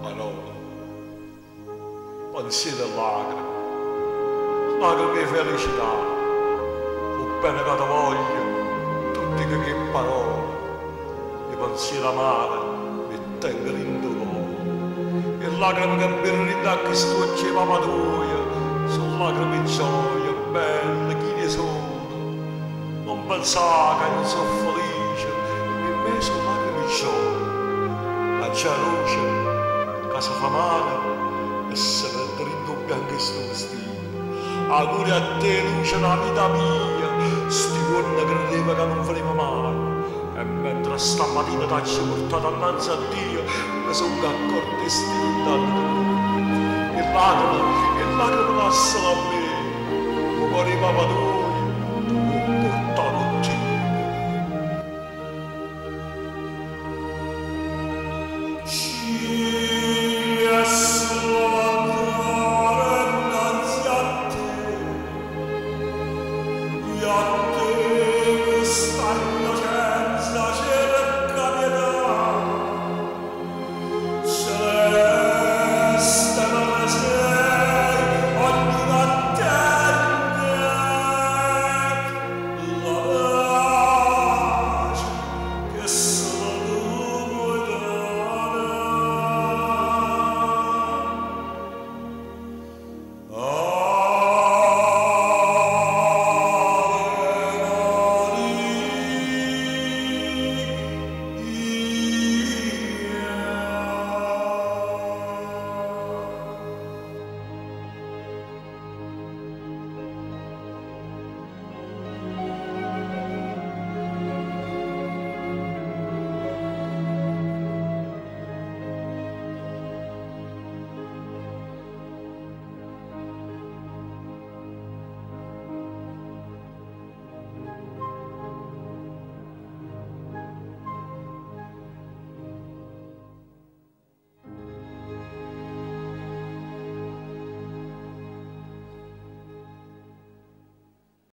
Parola, pensiero e lacrime, lacrime 'e felicità, 'o bbene ca te voglio, t' 'o ddico cu 'e pparole, 'e pensiere amare m' 'e ttengo dint' 'o core. 'E lacrime ca vire dint' a chist'uocchie 'e papà tuoje so' lacrime 'e gioia, belle, chine 'e sole. Nun penzà ca io nun so' felice, pe' me so' lacrime 'e gioia. Aggia luce ca se fa mare e se perde dint' 'o bianco 'e stu vestito. Auguri a te luce d' 'a vita mia, stu juorno credevo ca nun veneva maje e mentre stammatina t'aggio purtato annanze a Dio me songo accorto 'e sti vint'anne tuoje. 'E lacrime, 'e lacrime lassale a me, 'o core 'e papà tuoje.